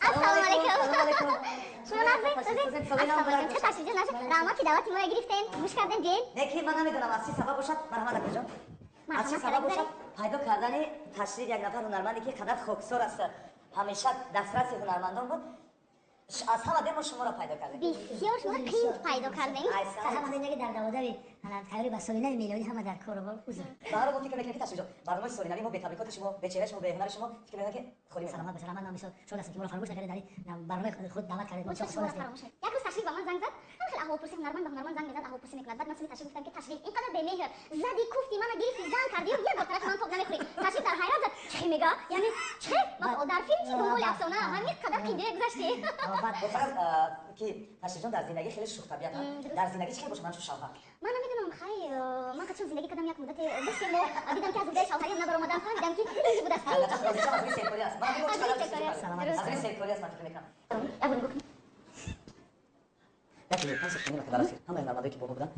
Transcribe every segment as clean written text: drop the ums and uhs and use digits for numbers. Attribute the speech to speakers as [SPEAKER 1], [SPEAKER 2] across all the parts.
[SPEAKER 1] Ассалому алайкум. Шумо нағзед? Ассалому алайкум. Чӣ ташриф ҷон, раҳмат ки даъвати моро гирифтем, гӯш кардем, биёем.
[SPEAKER 2] Не ки ман намедонам аз чӣ сабаб бошад, марҳамат акаҷон. Аз чӣ сабаб бошад пайдо кардани ташриф як нафар ҳунарманде ки қадар хоксор аст, ҳамеша дастраси ҳунармандон буд. Аз ҳама дер мо шуморо пайдо кардем.
[SPEAKER 1] Бисёр шуморо қинд пайдо кардем.
[SPEAKER 3] Ҳама дер дар даводави тайёрӣ ба соли нави милодӣ ҳама дар кору бор узр.
[SPEAKER 2] Ба ҳар ҳол мо фикр мекунем ки ташриф ҷон, барномаи соли нави мо бе табрикоти шумо, бе чеҳраи шумо, бе ҳунари шумо фикр мекунем ки холӣ мемонад.
[SPEAKER 3] Саломат бошед, раҳмат, ман бисёр шод ҳастам ки моро фаромӯш накардед, дар ин барномаи худ даъват кардед. Мо бисёр хушҳол ҳастем.
[SPEAKER 1] Як рӯз ташриф ба ман занг зад, ҳам хеле аҳволпурсӣ, ҳунарманд ба ҳунарманд занг мезад, аҳволпурсӣ мекунад. Баъд ман суми ташриф гуфтам ки ташриф инқадар бемеҳр задӣ, куфти мана гирифтӣ, занг кардӣ, як бор тарафи ман тоб намехӯрӣ. Ташриф дар ҳайрат зад, чӣ мега? Яъне чӣ? Ман дар филм чӣ дунболи афсона, ҳамин қадар қиндия гузаштӣ.
[SPEAKER 2] Баъд ки ташриф ҷон дар зиндагӣ хеле шӯхтабиат аст. Дар зиндагӣ чӣ хел бошад ҳамчун шавҳар?
[SPEAKER 1] Ман намедонам, хай ман қачон зиндагӣ кардам як муддате ду се моҳ дидам ки аз уҳдаи шавҳариам набаромадам, фаҳмидам ки ин буд аст.
[SPEAKER 2] Аз рӯи серкорӣ аст. Ман аз рӯи серкорӣ аст, ман фикр мекунам.
[SPEAKER 1] Як бор нигоҳ кунед.
[SPEAKER 2] Як минут, панҷ сония дар охир ҳамаи ҳунармандое ки бо мо буданд.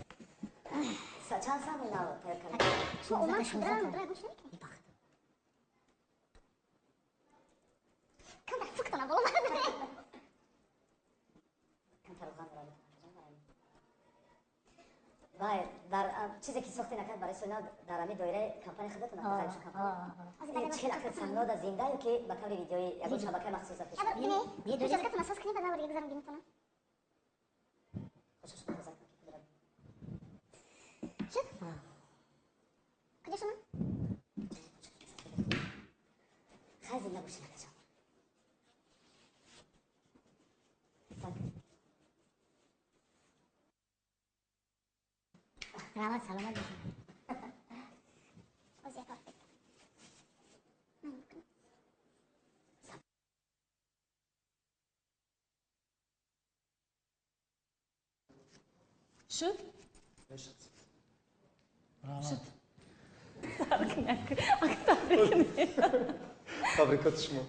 [SPEAKER 2] Чанд саҳна нав тайёр кардед?
[SPEAKER 1] Шумо омад шудра нудра гӯш намекунед? Камтар фуктона боло бардоред.
[SPEAKER 2] Камтар равған дорад. Вай, дар чизе ки сохте накард барои соли нав дар ҳамин доираи компания худатон аст. Чӣ хел акр саҳнаода зинда ё ки ба таври видеоӣ ягон шабакаи махсус сохта шуд?
[SPEAKER 1] Иҷозатон асос кунед, баъд навор дига гузарам бинитона.
[SPEAKER 2] Хошо шумо тоза кунед.
[SPEAKER 1] Шуд? Куҷо шумо?
[SPEAKER 2] Хай зинда бошед, акаҷон.
[SPEAKER 3] Раҳмат, саломат бошед.
[SPEAKER 4] Шуд?
[SPEAKER 5] Раҳмат.
[SPEAKER 6] Табрикоти шумо.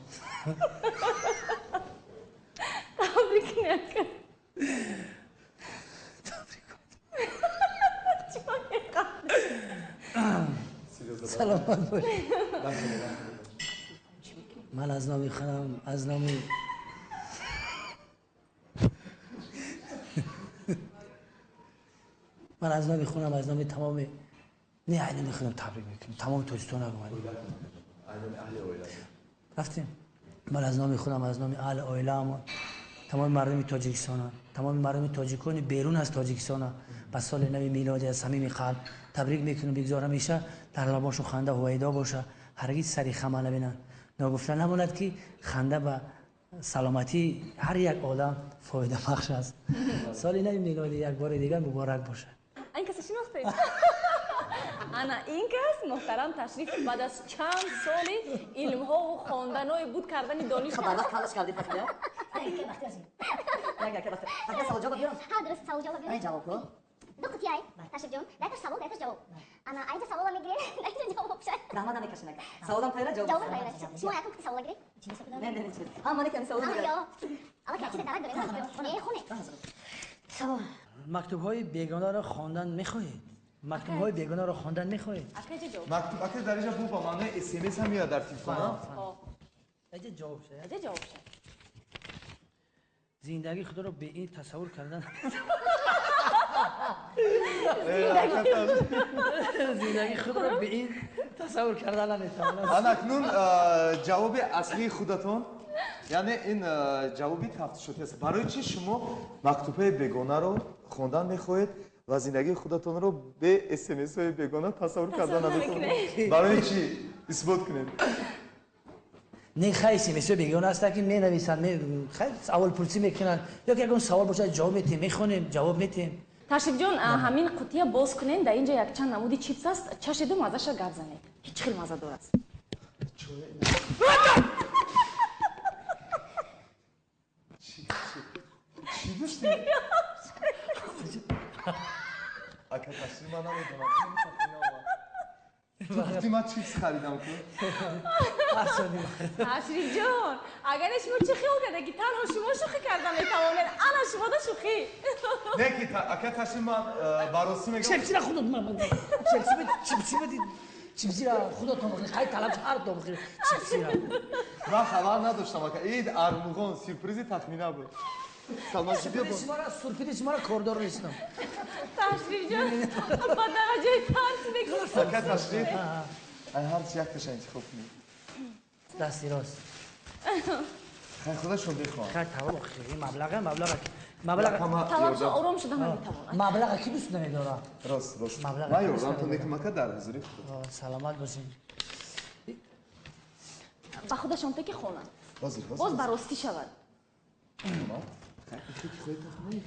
[SPEAKER 4] Табрик накун.
[SPEAKER 5] Саломат бошед. Ман аз номи худам, аз номи ман аз номи худам, аз номи тамоми не айнони худам табрик мекунам. Тамоми Тоҷикистон рафтем. Ман аз номи худам, аз номи аҳли оилаамон, тамоми мардуми Тоҷикистон, тамоми мардуми тоҷикони берун аз Тоҷикистон ба соли нави милодӣ аз самими қалб табрик мекунам. Бигзор ҳамеша дар лабошон ханда ҳувайдо боша, ҳаргиз сари хама набинанд. Ногуфта намонад ки ханда ба саломатии ҳар як одам фоидабахш аст. Соли нави милодӣ як бори дигар муборак бошад.
[SPEAKER 4] Ин каса шинохтед? Ана ин кас муҳтарам ташриф баъд аз чанд соли илмҳову хонданое буд кардани дониш.
[SPEAKER 2] Барвақт халос кардед, фақат. Фақат савол ҷавоб биёрам.
[SPEAKER 1] Ҳа, дуруст, савол ҷавоб биёрам.
[SPEAKER 2] Ин ҷавоб ку?
[SPEAKER 1] Ду қутияй, ташриф ҷон. Дайташ савол, дайташ ҷавоб. Ана айҷа савола мегиред, дайташ ҷавоб шад.
[SPEAKER 2] Раҳмат намекашед ака. Саволам тайёра, ҷавоб.
[SPEAKER 1] Ҷавобам тайёра. Шумо якум қути савола гиред?
[SPEAKER 2] Не, не, не. Ҳа, ман якам савол мегирам.
[SPEAKER 1] Аллакай чизе дарак дорем. Не, хоне.
[SPEAKER 3] Савол.
[SPEAKER 5] Мактубҳои бегонаро хондан мехоҳед? Мактубҳои бегонаро хондан мехоҳед?
[SPEAKER 6] Мактуб ака дар инҷа бу ба маънои SMS ҳам меояд дар телефон.
[SPEAKER 5] Аҷа ҷавоб шад.
[SPEAKER 4] Аҷа ҷавоб шад.
[SPEAKER 5] Зиндагии худро бе ин тасаввур кардан. Зиндагии худро бе ин тасаввур кардан наметавонам.
[SPEAKER 6] Ана акнун ҷавоби аслии худатон, яъне ин ҷавоби тафтишотӣ аст. Барои чӣ шумо мактубҳои бегонаро хондан мехоҳед ва зиндагии худатонро бе SMS-ҳои бегона тасаввур кардан наметавонед? Барои чӣ? Исбот кунед.
[SPEAKER 5] Не, хай SMS-ҳои бегона ҳастанд ки менависанд, хай аввалпурсӣ мекунанд, ё ки ягон савол бошад ҷавоб метиҳем, мехонем, ҷавоб метиҳем.
[SPEAKER 4] Ташриф ҷон, ҳамин қутия боз кунед, дар инҷа якчанд намуди чипс аст, чашиду маззаша гап занед. Ки чӣ хел мазза дорад?
[SPEAKER 6] Чӣ дошти? Ака ташриф ман намедонам. Ту гуфтӣ ман чипс харидам ку?
[SPEAKER 4] Ташриф ҷон, агар шумо чӣ хиёл карда ки танҳо шумо шӯхӣ карда метавонед, ана шумода шӯхӣ.
[SPEAKER 6] Не ки ака ташриф ман баросӣ мегӯям.
[SPEAKER 5] Чипсира худат ман чипси чипси чипсира худатон бихӯред, хай талаб ҳар то бихӯред чипсира.
[SPEAKER 6] Ман хабар надоштам ака. Ин армуғон сюрпризи тахмина буд. Салман ҷон биё.
[SPEAKER 5] Сюрпризи шуморо кордор нестам.
[SPEAKER 4] Ташриф ҷон ба дараҷаи тарс мекунад.
[SPEAKER 6] Ака ташриф. Ай ҳар чи якташа интихоб кунед.
[SPEAKER 5] Дасти рост.
[SPEAKER 6] Хай худашон бихоҳанд.
[SPEAKER 5] Хай тамом хеле маблағ маблағ
[SPEAKER 4] талабшо ором шуда наметавонад.
[SPEAKER 5] Маблағ ки дӯст намедорад.
[SPEAKER 6] Рост рост. Ман ёрдамтон мекунам ака дар ҳузури худ.
[SPEAKER 5] Саломат бошед.
[SPEAKER 4] Ба худашон теки хонанд. Боз баростӣ шавад.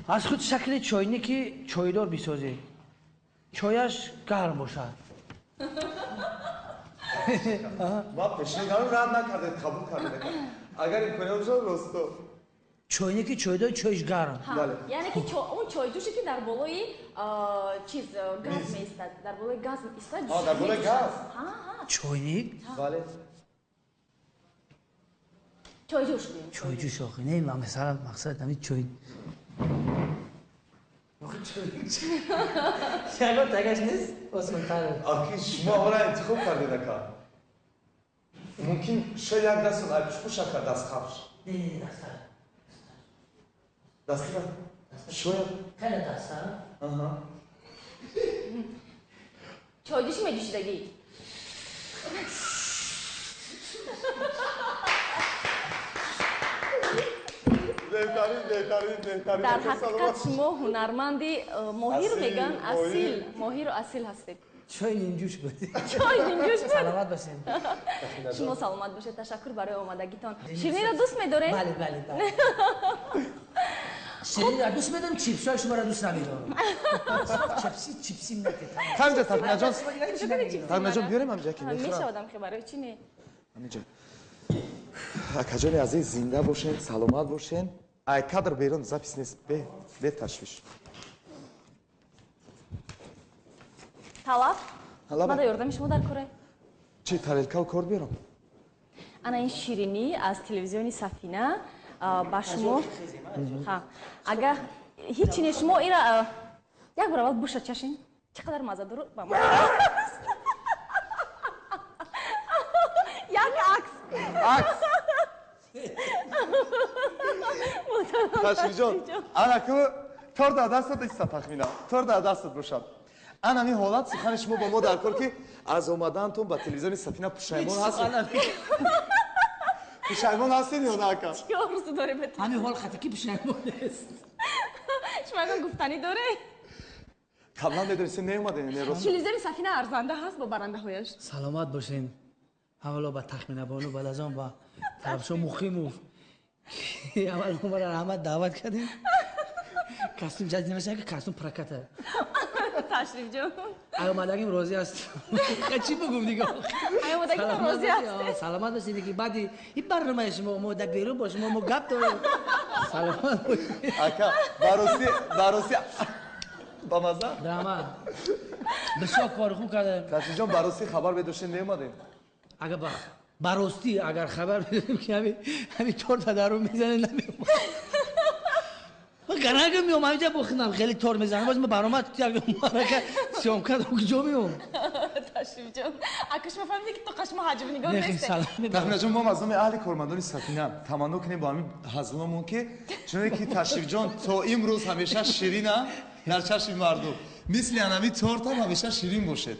[SPEAKER 5] Аз худ шакли чойники чойдор бисозед. Чояш гарм бошад.
[SPEAKER 6] Ман пешниҳодро рад накардед, қабул кардед. Агар имконият бошад росто.
[SPEAKER 5] Чойники чойдор чойш гарм.
[SPEAKER 4] Яъне ки он чойҷӯше ки дар болои чиз газ меистад, дар болои газ истад.
[SPEAKER 6] Дар болои газ?
[SPEAKER 5] Чойник?
[SPEAKER 6] Бале.
[SPEAKER 4] Чойҷӯш гӯем.
[SPEAKER 5] Чойҷӯш охи. Не, ман масалан мақсад ҳамин чой. Ягон тагаш нест? Осонтар.
[SPEAKER 6] Аки шумо ора интихоб кардед ака. Мумкин шояд як дастон ай пушпуш ака дастқафш.
[SPEAKER 5] Не, не, дастар.
[SPEAKER 6] Дастар? Шояд.
[SPEAKER 5] Хеле дастар.
[SPEAKER 6] Аҳа.
[SPEAKER 4] Чойҷӯши меҷӯшидагӣ. Дар ҳақиқат шумо ҳунарманди моҳир мегӯянд, асил, моҳиру асил ҳастед.
[SPEAKER 5] Чой нимҷӯш буд.
[SPEAKER 4] Чой нимҷӯш буд.
[SPEAKER 5] Саломат бошед.
[SPEAKER 4] Шумо саломат бошед. Ташаккур барои омадагитон. Ширинро дӯст медоред?
[SPEAKER 5] Бале, бале, бале. Ширинро дӯст медорам, чипсҳои шуморо дӯст намедорам. Чипси, чипси накед.
[SPEAKER 6] Ҳамҷа Тахминаҷон. Тахминаҷон биёрем ҳамҷа ки мехӯрам.
[SPEAKER 4] Мешавадам хе барои чӣ не?
[SPEAKER 6] Ҳаминҷа. Акаҷони азиз зинда бошед, саломат бошед. Ай кадр берун запис нест, бе ташвиш.
[SPEAKER 4] Талаб? Мада ёрдами шумо дар кора?
[SPEAKER 6] Чи тарелкаву корд биёрам?
[SPEAKER 4] Ана ин ширинӣ аз телевизиони Сафина ба шумо. Агар ҳеҷ не шумо ира як бор аввал буша чашин. Чӣ қадар маза дорад ба мо. Як акс.
[SPEAKER 6] Акс. Ташрифҷон, ана ку торт дар дастат иста тахмина. Торт дар дастат бошад. Ана ҳамин ҳолат сухани шумо бо мо дар кор ки аз омадаантон ба телевизиони Сафина пушаймон ҳастед. Пушаймон ҳастед ё на ака?
[SPEAKER 4] Чӣ орзу доред ба
[SPEAKER 5] ҳамин ҳол хати ки пушаймон нест.
[SPEAKER 4] Шумо ягон гуфтанӣ доред?
[SPEAKER 6] Қаблан медонистед неомадед, не рост?
[SPEAKER 4] Телевизиони Сафина арзанда ҳаст бо барандаҳояш.
[SPEAKER 5] Саломат бошед. Аввало ба Тахмина бону, баъд аз он ба Талабшо Муқимов. Аввал маро раҳмат даъват кардем. Костюм ҷадид намешавад ки костюм проката.
[SPEAKER 4] Ташриф ҷон.
[SPEAKER 5] Ай омадагим розӣ ҳастам. Чӣ бигӯм дига?
[SPEAKER 4] Ай омадагитон розӣ ҳастед.
[SPEAKER 5] Саломат бошед диги. Баъди ин барномаи шумо мо дар берун бо шумо мо гап дорем. Саломат бошед.
[SPEAKER 6] Ака, баросӣ, баросӣ ба маза?
[SPEAKER 5] Раҳмат. Бисёр кори хуб кардем.
[SPEAKER 6] Ташриф ҷон, баросӣ хабар медоштед неомадем.
[SPEAKER 5] Агар баростӣ агар хабар медодем ки ҳамин торта дарун мезанем намеомад. Ман гаранга меом ҳаминҷа бохинам хеле тор мезанам. Боз ман баромад як марака съёмка куҷо меом?
[SPEAKER 4] Ташриф ҷон, ака шумо фаҳмидед ки то қашмо ҳаҷвнигор нестед.
[SPEAKER 6] Тахмина ҷон, мо аз номи аҳли кормандони Сафина таманно кунем бо ҳамин ҳазломон ки чуноне ки Ташриф ҷон то имрӯз ҳамеша ширина дар чашми мардум. Мисли анами торт ҳам ҳамеша ширин бошед.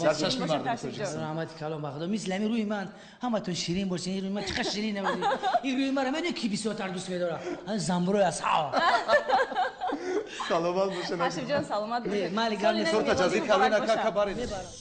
[SPEAKER 6] Дар чашми мардуми Тоҷикистон.
[SPEAKER 5] Раҳмати калом ба Худо. Мисли ҳамин рӯи ман ҳаматон ширин бошед. Ин рӯи ман чӣ қадр ширин набошед. Ин рӯи маро медонед ки бисёртар дӯст медорад? Замбурои аз ҳаво.
[SPEAKER 6] Саломат бошед.
[SPEAKER 4] Ташриф ҷон, саломат бошед.
[SPEAKER 5] Майли гап нест.
[SPEAKER 6] Торта ҷазир кардед ака, баред.
[SPEAKER 5] Мебарам.